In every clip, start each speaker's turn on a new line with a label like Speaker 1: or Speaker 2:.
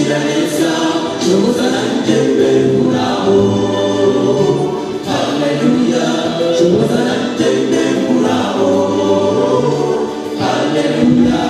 Speaker 1: Gira neza shoboza nanjye mbe muraho Haleluya shoboza nanjye mbe muraho Haleluya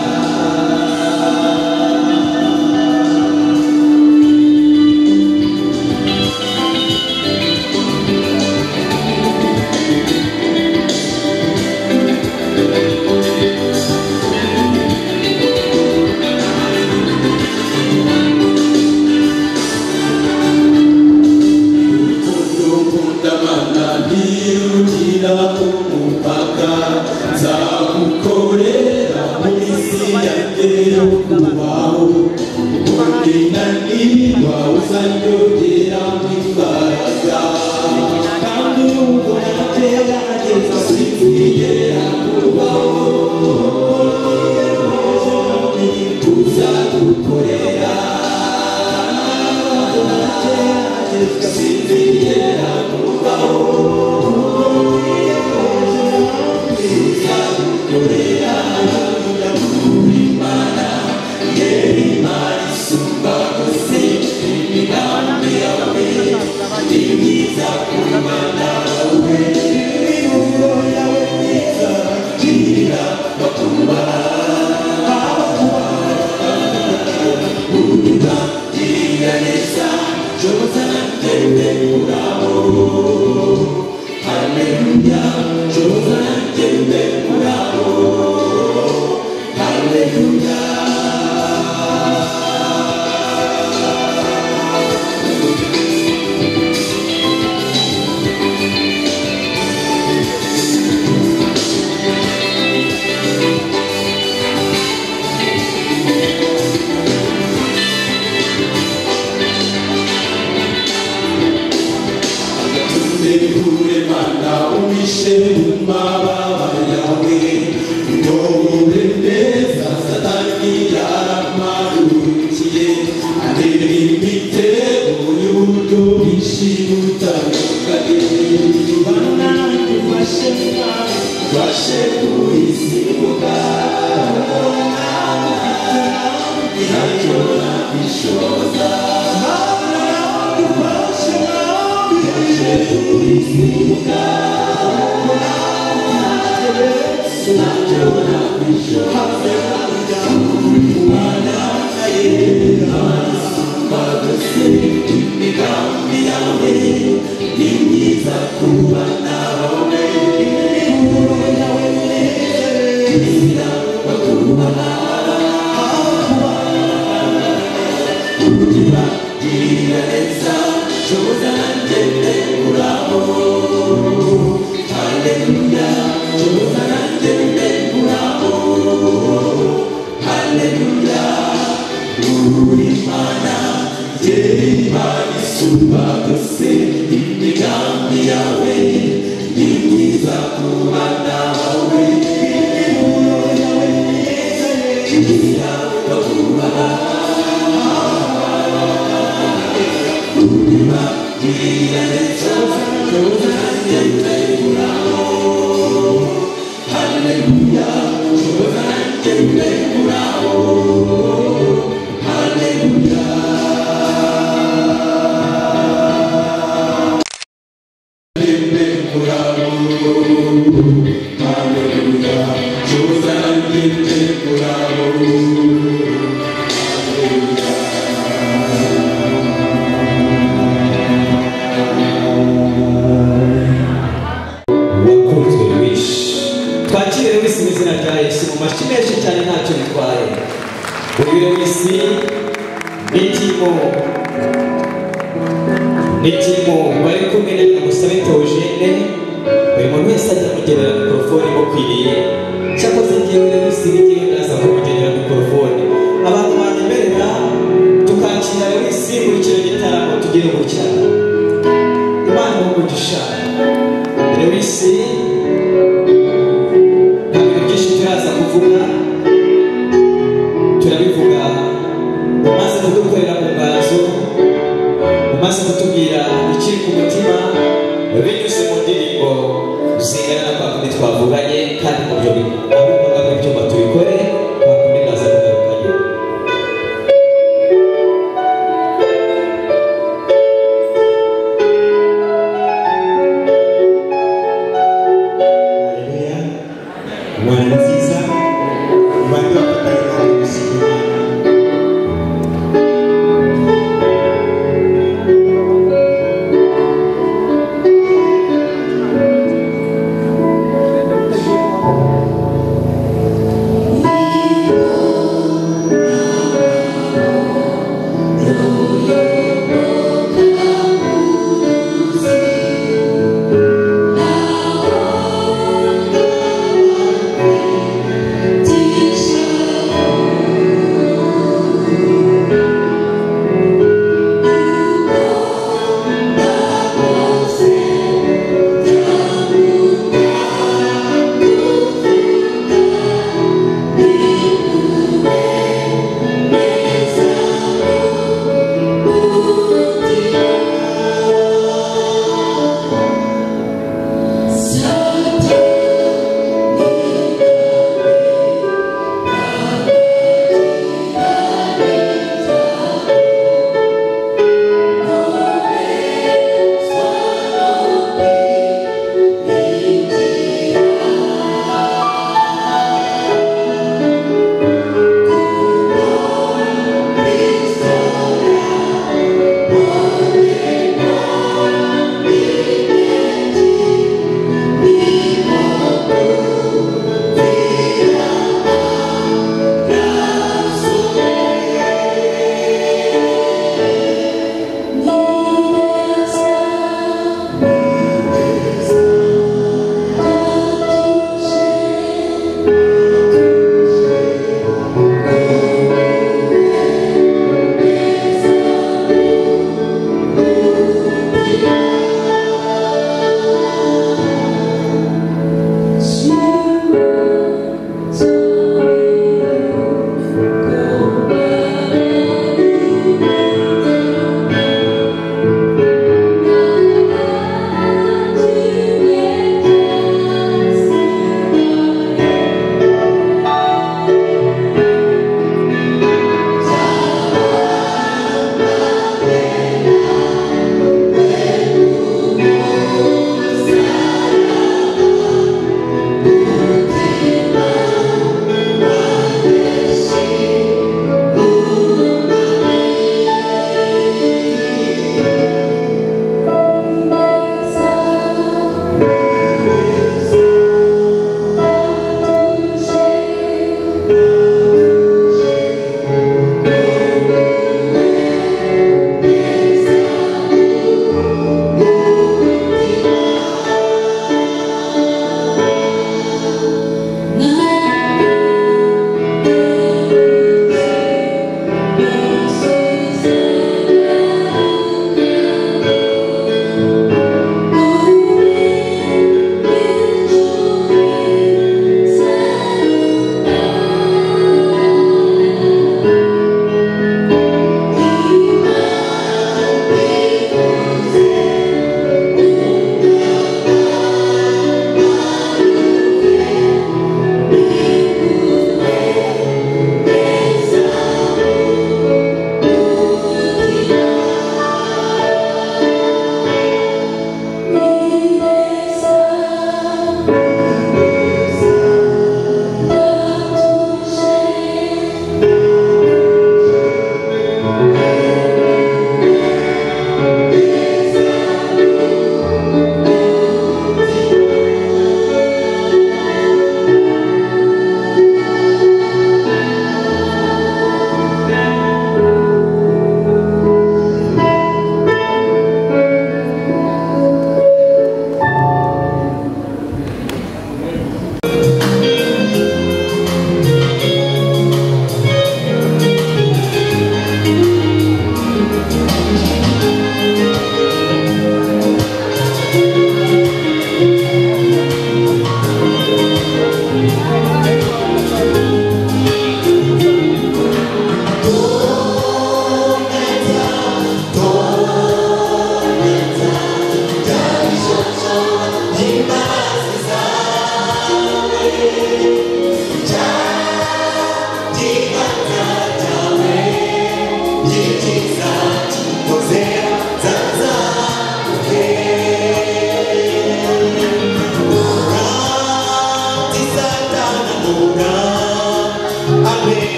Speaker 1: nzagukorera muri isi yanjye yo kubaho ukunanirwa uzanyongera imbaraga kandi nubwo nagerageza sinzigera kubaho tuzagukorera sinzigera kubaho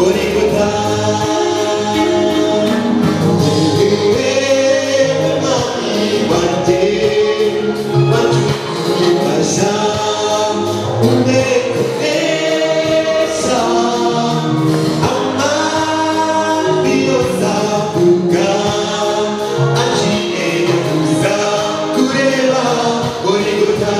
Speaker 1: Golgotha. Wewe mwami wanjye wacyubasha unekunesa amavi yose avuga aciye kuza kureba Golgotha.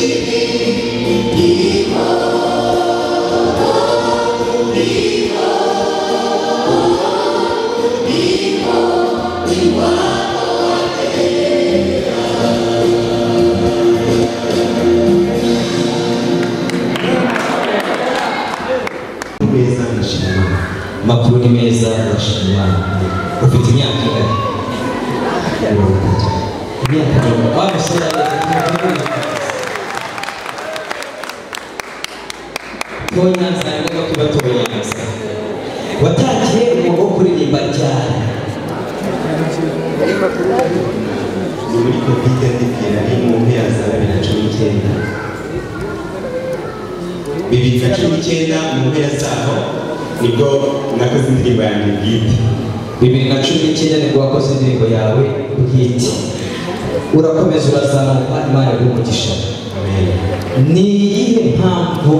Speaker 1: Meza ndashima.
Speaker 2: Amakuru ni meza, urashima Imana. Ufite imyaka ingahe?
Speaker 1: 30.
Speaker 2: Imyaka 30. Wa musore Tonyanza, ni ngombwa kuba Tonyanza. Watangiye umwuga wo kuririmba ryari?
Speaker 1: Ni muri Covid, ndibwira ari mu mpera za 2019. 2019 mu mpera zaho nibwo nakoze indirimbo yanjye bwite.
Speaker 2: 2019 nibwo wakoze indirimbo yawe bwite. Urakomeza urazamuka, Imana iguhe umugisha.
Speaker 1: Amen.
Speaker 2: Ni iyihe mpamvu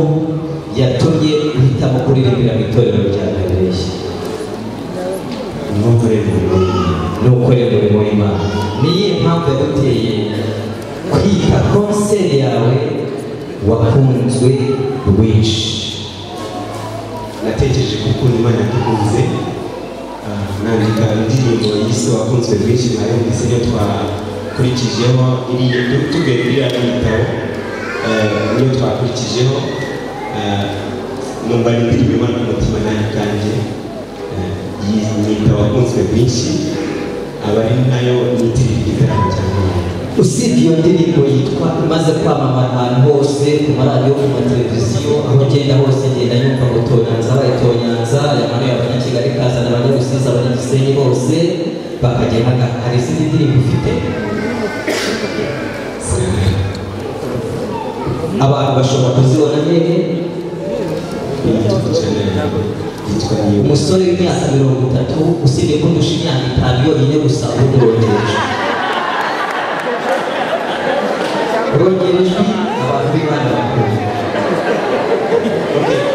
Speaker 2: yatumye uhitamo kuririmbira mu itorero rya Galileya?
Speaker 1: Ni ugukorera umurimo w'Imana.
Speaker 2: Ni ugukorera umurimo w'Imana. Ni iyihe mpamvu yaguteye kwita konseri yawe wakunzwe rwinshi?
Speaker 1: Natekereje ku kuntu Imana yadukunze, nandika indirimbo yise Wakunzwe Rwinshi, mwayumvise, niyo twakurikijeho, iriya tuvuye kuri iriya gitabo, niyo twakurikijeho. Numva ni indirimbo imana ku mutima nanjye ubwanjye, nyita Wakunzwe Rwinshi, aba ari nayo nitirira igitaramo cya none.
Speaker 2: Usibye iyo ndirimbo yitwa imaze kwamamara ahantu hose, ku maradiyo, ku mateleviziyo, aho ngenda hose ngenda nyumva ngo Tonyanza abaye Tonyanza, yamanuye Abanyakigali kazana Abanyarusizi, Abanyagisenyi bose bakagenda. Hari izindi ndirimbo ufite? Abantu bashobora kuzibona hehe?
Speaker 1: Kuri YouTube channel yitwa Niyo.
Speaker 2: Umusore w'imyaka 30, usibye ko ndusha imyaka 5 yonyine gusa, ubundi urongereje urongera ijwi, abantu b'Imana bakunda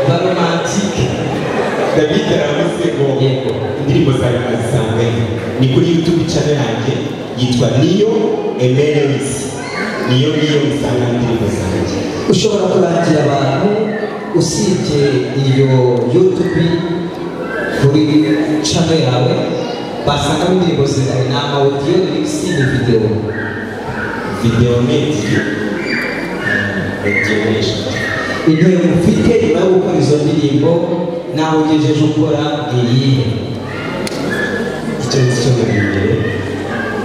Speaker 2: ba romantique.
Speaker 1: David aravuze ngo
Speaker 2: Yego.
Speaker 1: indirimbo zawe nazisanga he? Ni kuri YouTube channel yanjye yitwa Niyo Aime Lewis. Niyo niyo usanga indirimbo zanjye.
Speaker 2: Ushobora kurangira abantu, usibye iyo YouTube, kuri channel yawe basangamo indirimbo zingahe? Ni ama audio lyrics, ni video?
Speaker 1: Video ni ebyiri, audio ni eshatu.
Speaker 2: Intego ufite nyuma yo gukora izo ndirimbo naho ugejeje ukora ni iyihe?
Speaker 1: Icyo nzi cyo muri imbere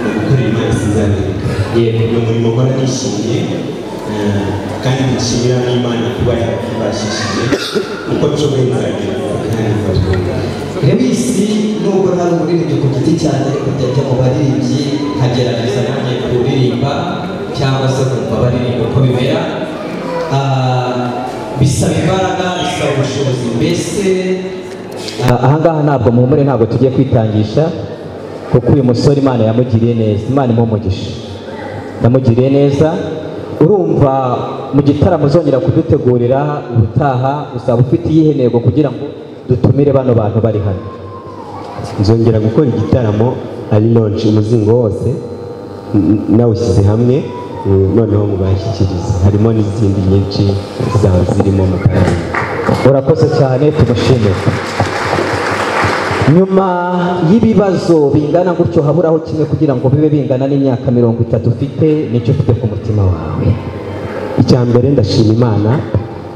Speaker 1: ni ugukorera Imana, sinzabireka. Ni umurimo nkora nishimiye, kandi nshimira n'Imana kuba yaratubashishije. Uko nshoboye nzagerageza kandi nzatungana.
Speaker 2: Lewis, nubwo ntari umuririmbyi ku giti cyanjye, ariko njya njya mu baririmbyi nkagerageza nanjye kuririmba cyangwa se kumva baririmba uko bimera. Bisaba imbaraga, bisaba ubushobozi mbese. Ahangaha ntabwo muhumure, ntabwo tugiye kwitangisha, kuko uyu musore Imana yamugiriye neza. Imana imuhe umugisha, yamugiriye neza. Urumva mu gitaramo uzongera kudutegurira ubutaha uzaba ufite iyihe ntego kugira ngo dutumire bano bantu bari hano?
Speaker 1: Nzongera gukora igitaramo ari launch, umuzingo wose nawushyize hamwe, noneho mubashyikirize, harimo n'izindi nyinshi zaba zirimo mutarama.
Speaker 2: Urakoze cyane, tumushimire. Nyuma y'ibibazo bingana gutyo, haburaho kimwe kugira ngo bibe bingana n'imyaka 30 ufite, nicyo ufite ku mutima wawe?
Speaker 1: Icya mbere ndashima Imana,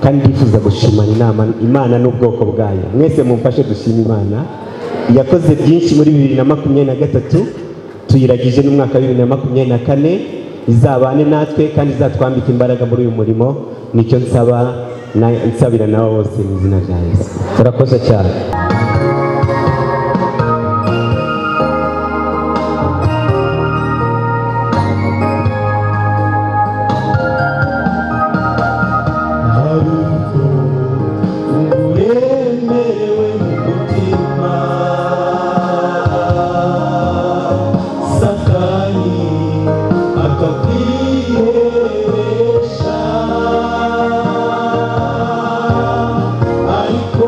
Speaker 1: kandi ndifuza gushimana Imana n'ubwoko bwayo. Mwese mumfashe dushima Imana yakoze byinshi muri 2023, tuyiragije n'umwaka wa 2024. Izabane natwe kandi izatwambika imbaraga muri uyu murimo. Nicyo nsaba nsabira nabo bose mu izina rya Yesu.
Speaker 2: Urakoze cyane.
Speaker 3: Uremerewe mu mutima, Satani akakwiheresha, ariko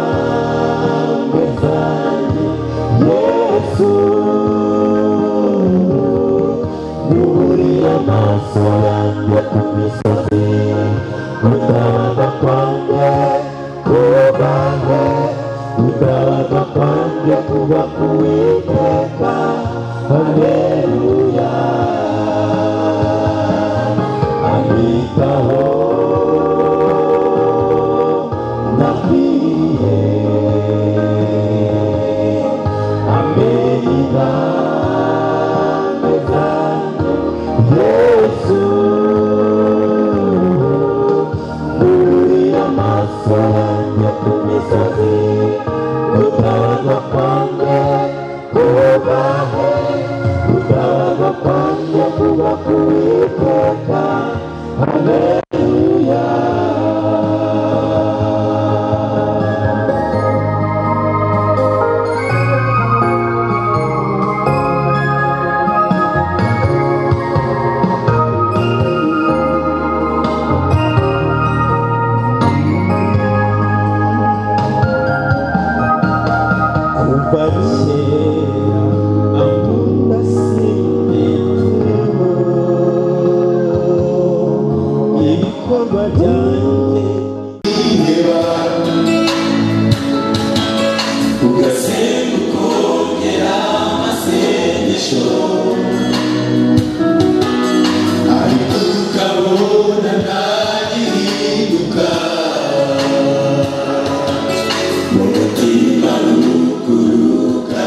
Speaker 3: Intambwe zanjye Yesu, yuburiye amaso yanjye ku misozi, gutabarwa kwanjye kubahe, gutabarwa kwanjye kuba ku Uwiteka. Haleluya, anyitaho ndakwiye, amena intambwe zanjye Yesu, yuburiye amaso yanjye ku misozi, gutabarwa kwanjye kubahe, gutabarwa kwanjye kuba ku Uwiteka. Haleluya. Kuva kera ankunda simbiteho, ibikorwa byanjye
Speaker 4: Niba ugasenga ukongera amasengesho, ariko ukabona ntagihinduka, mu mutima rukuruka.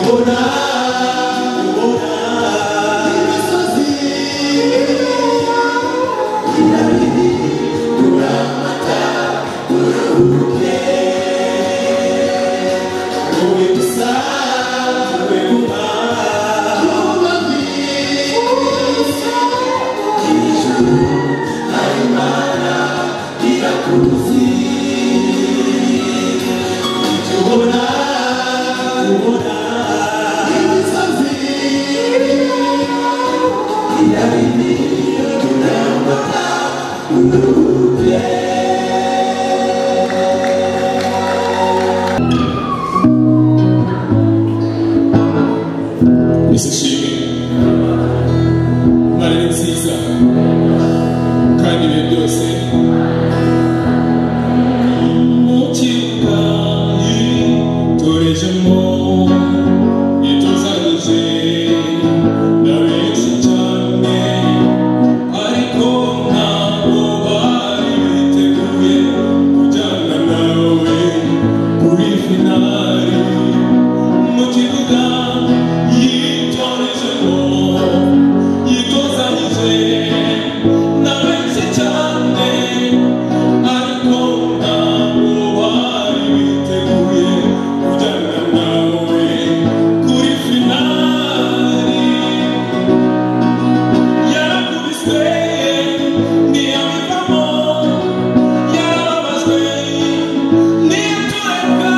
Speaker 4: Ubona ubona imisozi irabiri uramata uruhuke wowe gusa wowe guma ijuru hari Imana irakuzi ibyo ubona ubona imisozi irabiri uramata uruhuke.
Speaker 5: Yesu ishimwe. Imana ni nziza kandi ibihe byose. Mu kibuga yitorejemo yitozanyije na benshi cyane, ariko ntabwo bari biteguye kujyana nawe kuri finali. Mu kibuga yitorejemo yitozanyije na benshi cyane, ariko ntabwo bari biteguye kujyana nawe kuri finali. Yarakubiswe ntiyabivamo, yarababajwe ntiyatureka,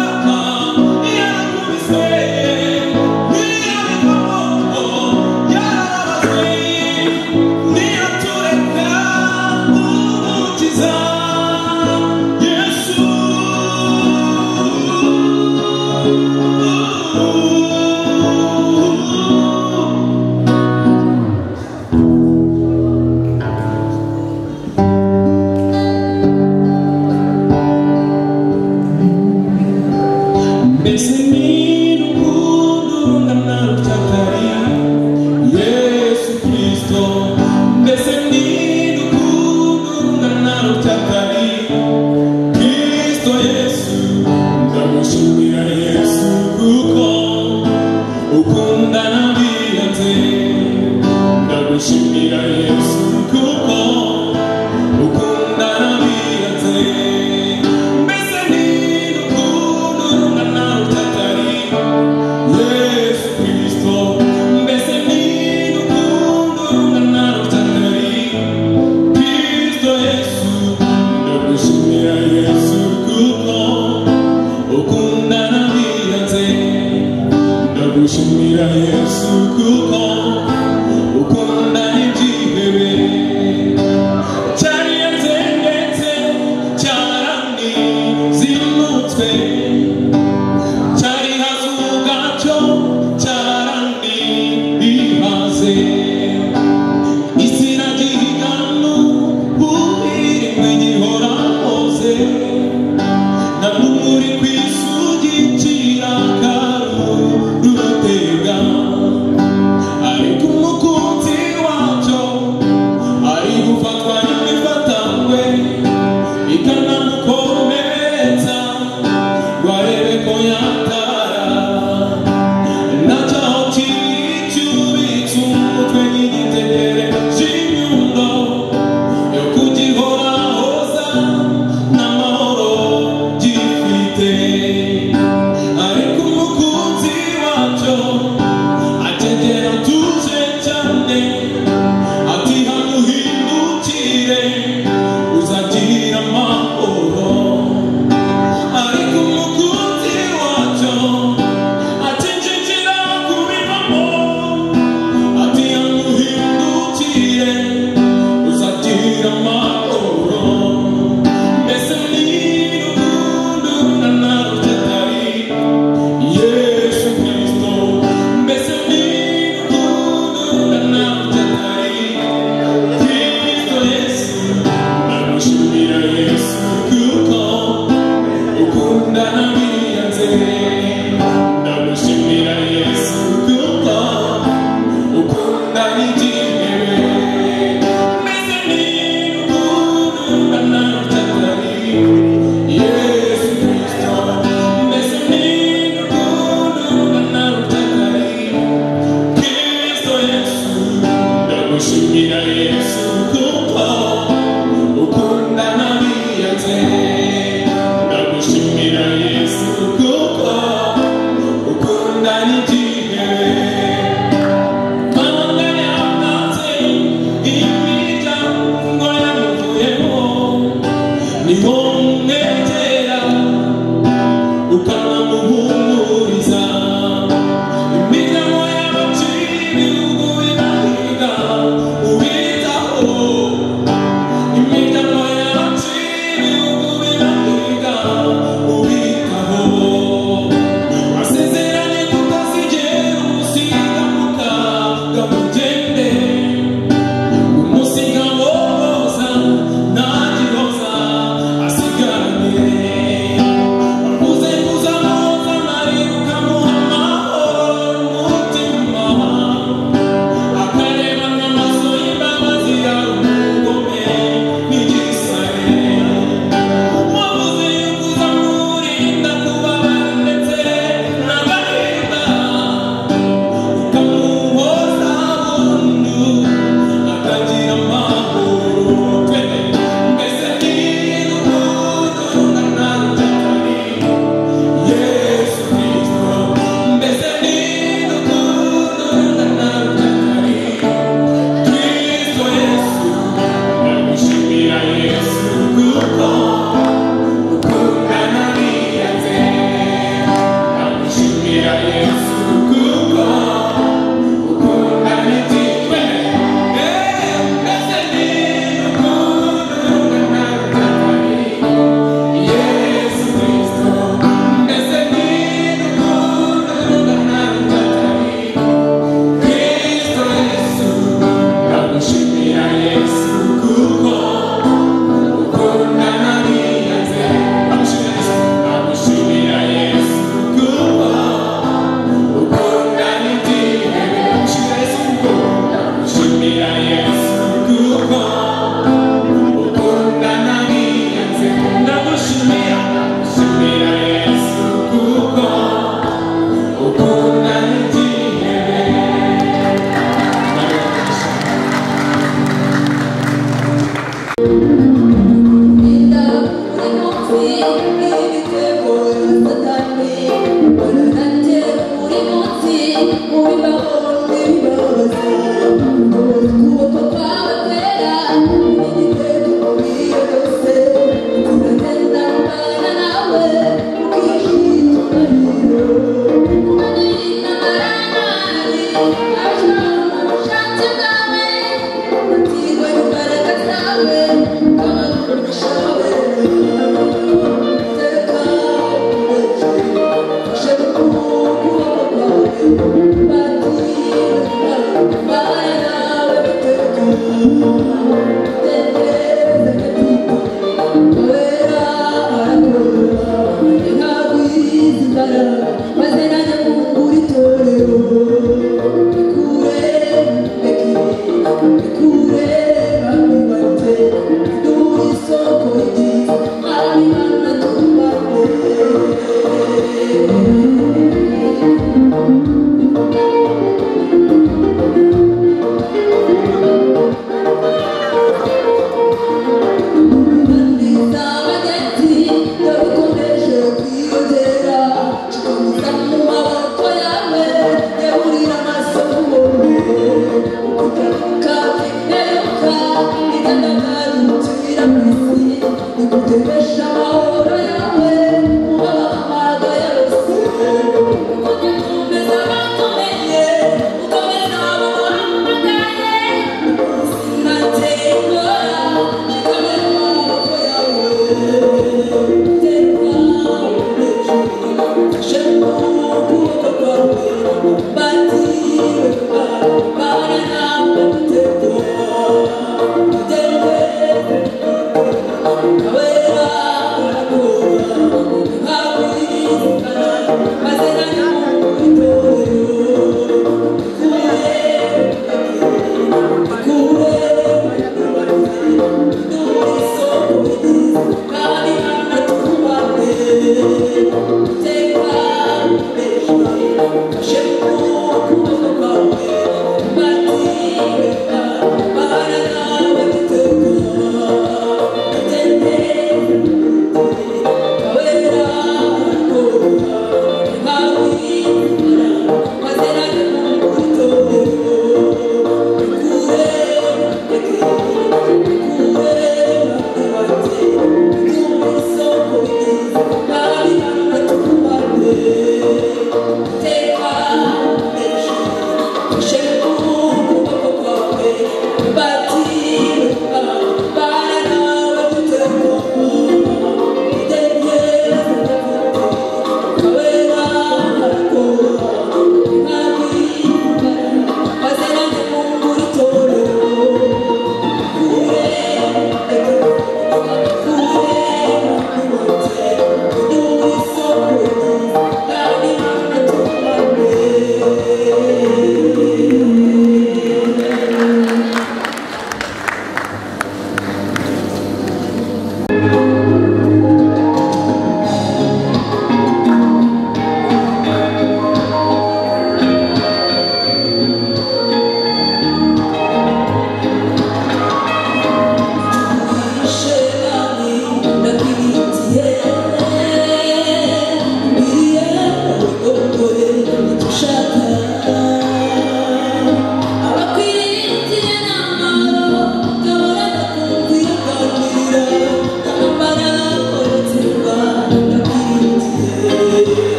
Speaker 5: yarakubiswe ntiyabivamo, yarababajwe ntiyatureka. Umukiza Yesu. Mbese ni urukundo rungana rutya kari Yesu Kristo, mbese ni urukundo rungana rutya kari Kristo Yesu, ndagushimira Yesu kuko ukundana birenze, ndagushimira Yesu kuko ukundana birenze. Mbese ni urukundo rungana rutya kari Yesu Kristo, mbese ni urukundo rungana rutya kari Kristo Yesu, ndagushimira Yesu kuko ukundana birenze, ndagushimira Yesu kuko ukundana ibyihebe cyariyanze ndetse cyaranizinutswe, cyari hazi ubwacyo cyaranihaze, isi iragihigano uhirimwe gihora hose, na n'umuri ku isugi kirakaru rutega, ariko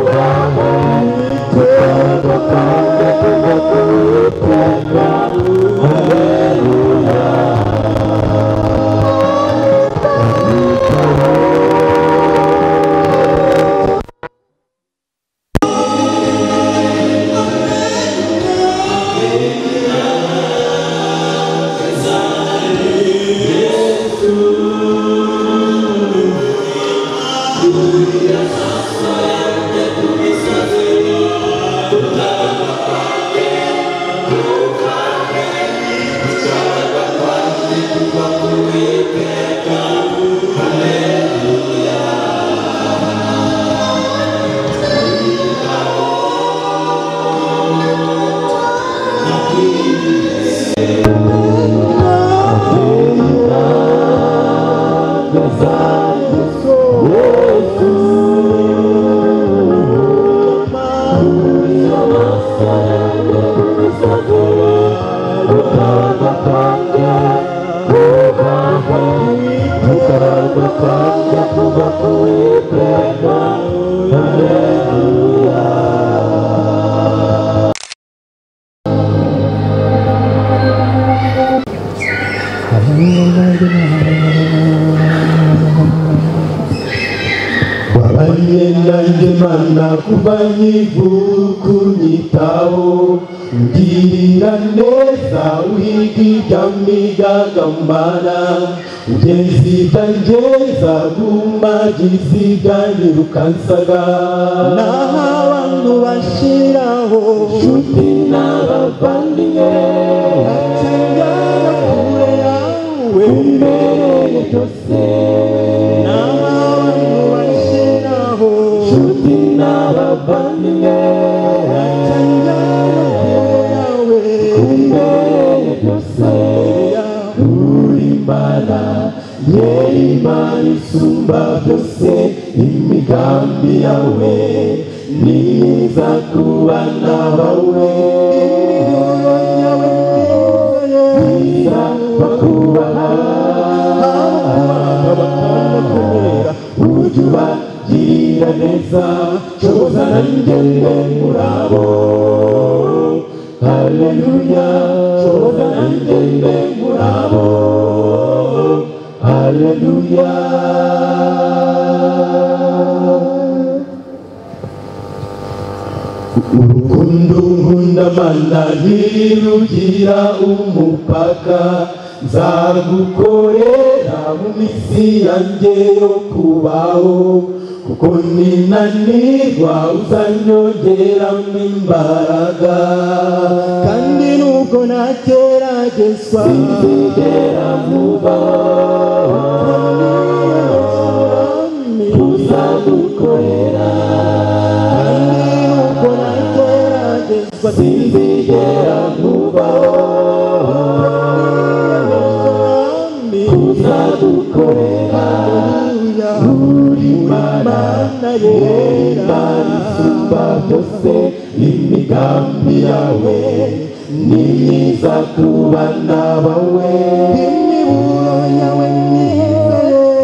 Speaker 3: Gutabarwa Kansaga naho abantu bashiraho inshuti n'abavandimwe batengana kure yawe umbereye byose naho abantu bashiraho inshuti n'abavandimwe batengana kure yawe umbereye byose uri Imana yeri Imana isumba byose imigambi yawe ni myiza ku bana bawe myiza bakubaha bakanakomera ujye ubagirira neza shoboza nanjye mbe muri abo haleluya shoboza nanjye mbe muri abo haleluya. Urukundo nkunda Mana ntirugira umupaka nzagukorera mu minsi yanjye yo kubaho kuko ninanirwa uzanyongeramo imbaraga kandi nubwo nageragezwa sinzigera nkubaho uzagukorera sinzigera nkubaho kuzagukorera uri Imana yera isumba byose imigambi yawe ni myiza ku bana bawe imiburo yawe myiza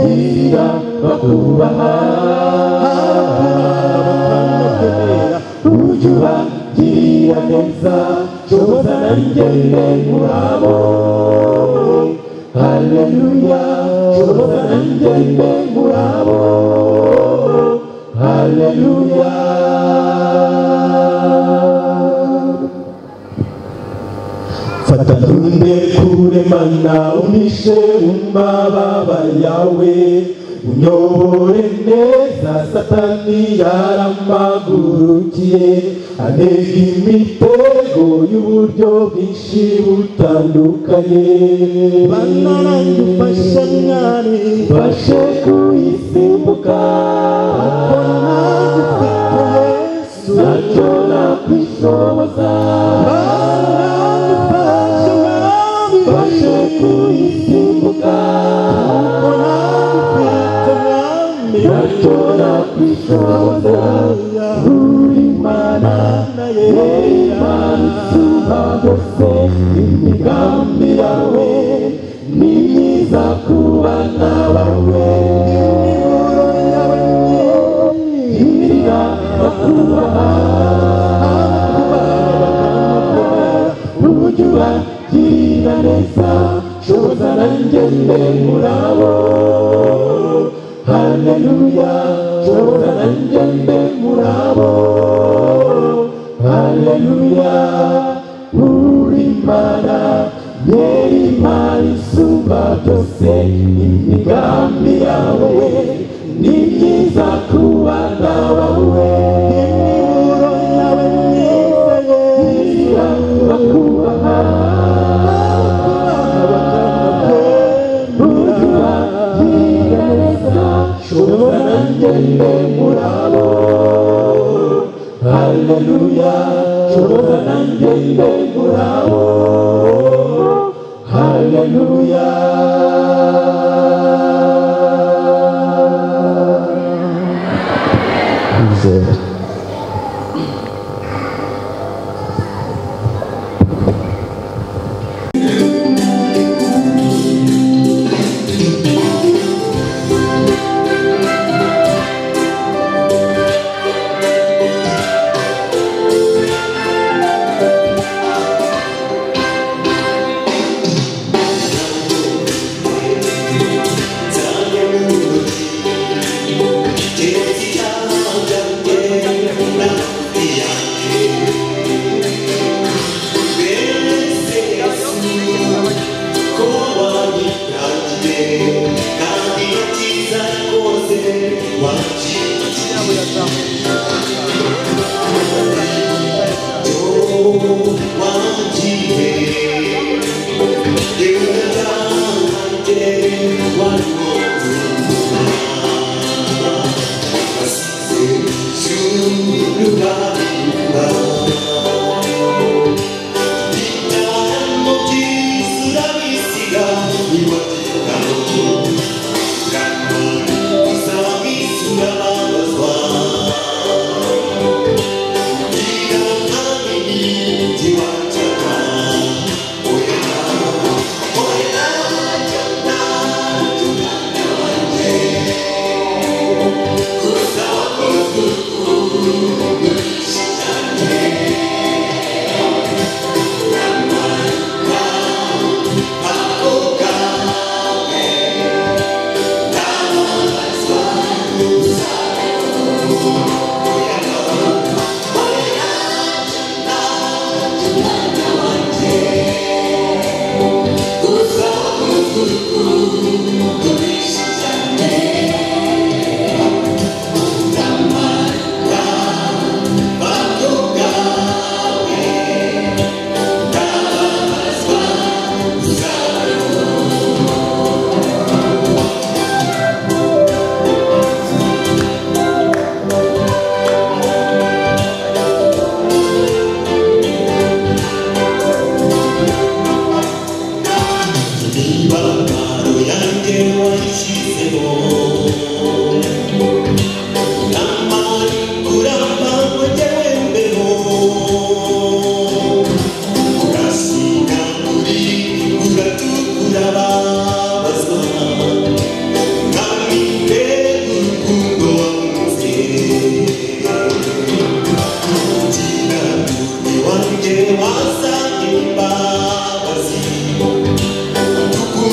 Speaker 3: yera bakubaha ujye ubagirira neza shoboza nanjye mbe muri abo haleluya shoboza nanjye mbe muri abo haleluya. Fata ntunde kure Mana umpishe mu mababa yawe unyobore neza Satani yaramagurukiye antega imitego y'uburyo bwinshi butandukanye Mana nanjye umfashe mwami mfashe kuyisimbuka kuko ntagufite Yesu ntacyo nakwishoboza Mana nanjye umfashe mwami mfashe kuyisimbuka kuko ntagufite mwami ntacyo nakwishoboza uri Imana yera Imana isumba byose imigambi yawe ni myiza ku bana bawe imiburo yawe myiza bakubaha ujye ubagirira neza shoboza nanjye mbe muri abo haleluya shoboza nanjye mbe muri abo haleluya uri Imana yera Imana isumba byose imigambi yawe ni myiza ku bana bawe imiburo yawe myiza yera bakubaha bakanakwemera neza shobora nanjye mbe muri abo haleluya shobora nanjye mbe muri abo haleluya.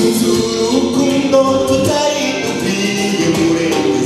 Speaker 4: Urukundo tutari dukwiye murenge.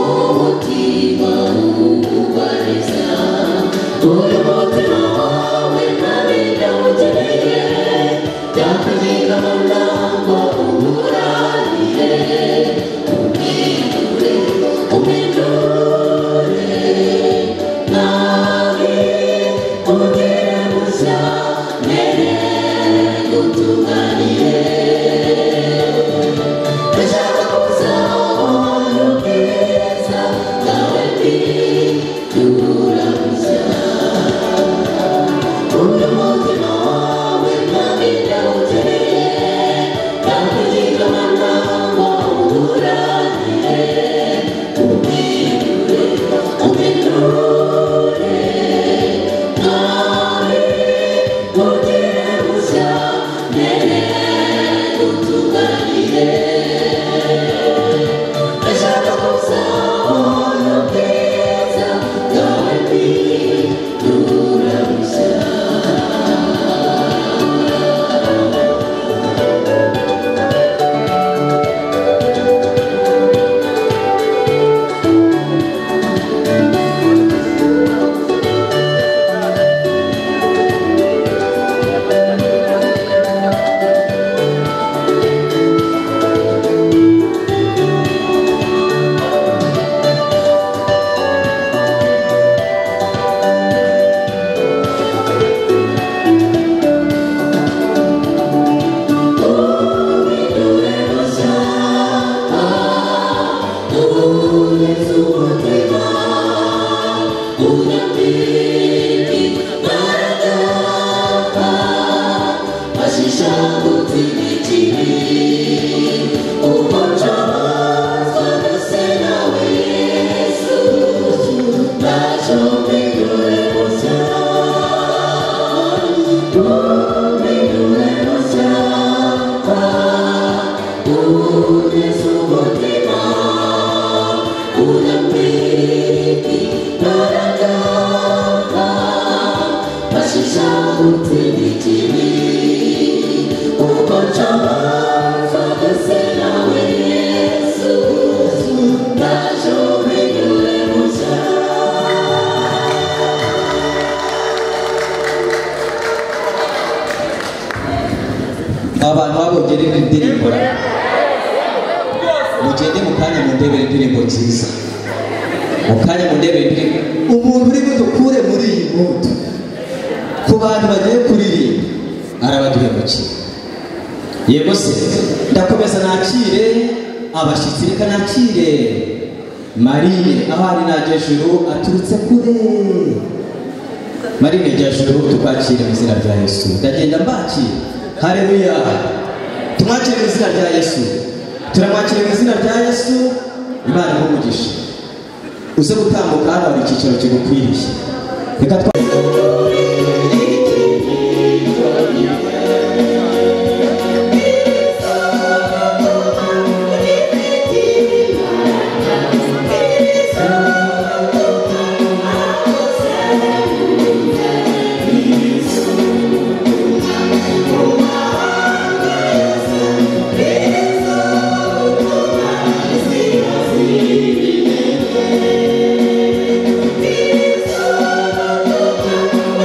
Speaker 4: Umutima ubareze.
Speaker 2: Abantu babongere indirimbo, mugende mu kanya mundebere indirimbo nziza, mu kanya mundebere indirimbo. Umuntu uri budukure muri iyi mutu ku bantu bagiye kuririmba arabaduhemukiye. Yego se, ndakomeza nakire abashyitsi, reka nakire Marine aho ari najejuru aturutse kure. Marine jejuru, tukwakire mu izina rya Yesu. Ndagenda mbakira. Haleluya. Tumwakire mu izina rya Yesu. Turamwakire mu izina rya Yesu. Imana iguhe umugisha. Uze gutambuka hano hari icyicaro kigukwiriye. Reka twa
Speaker 4: Thank you.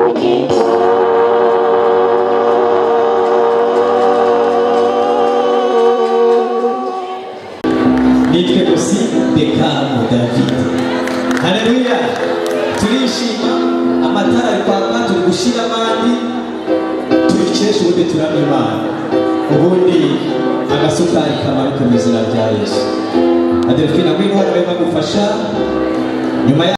Speaker 3: ubugingo.
Speaker 2: Nitwe gusi Bekamu David. Haleluya! Turishima, amatara ari kwaka, turi gushyira abandi, tubikesha ubundi turamya Imana. Ubundi agasukari kamanuke mu izina rya Yesu. Adelphine, ngwino hano barimo bagufasha. Nyuma ya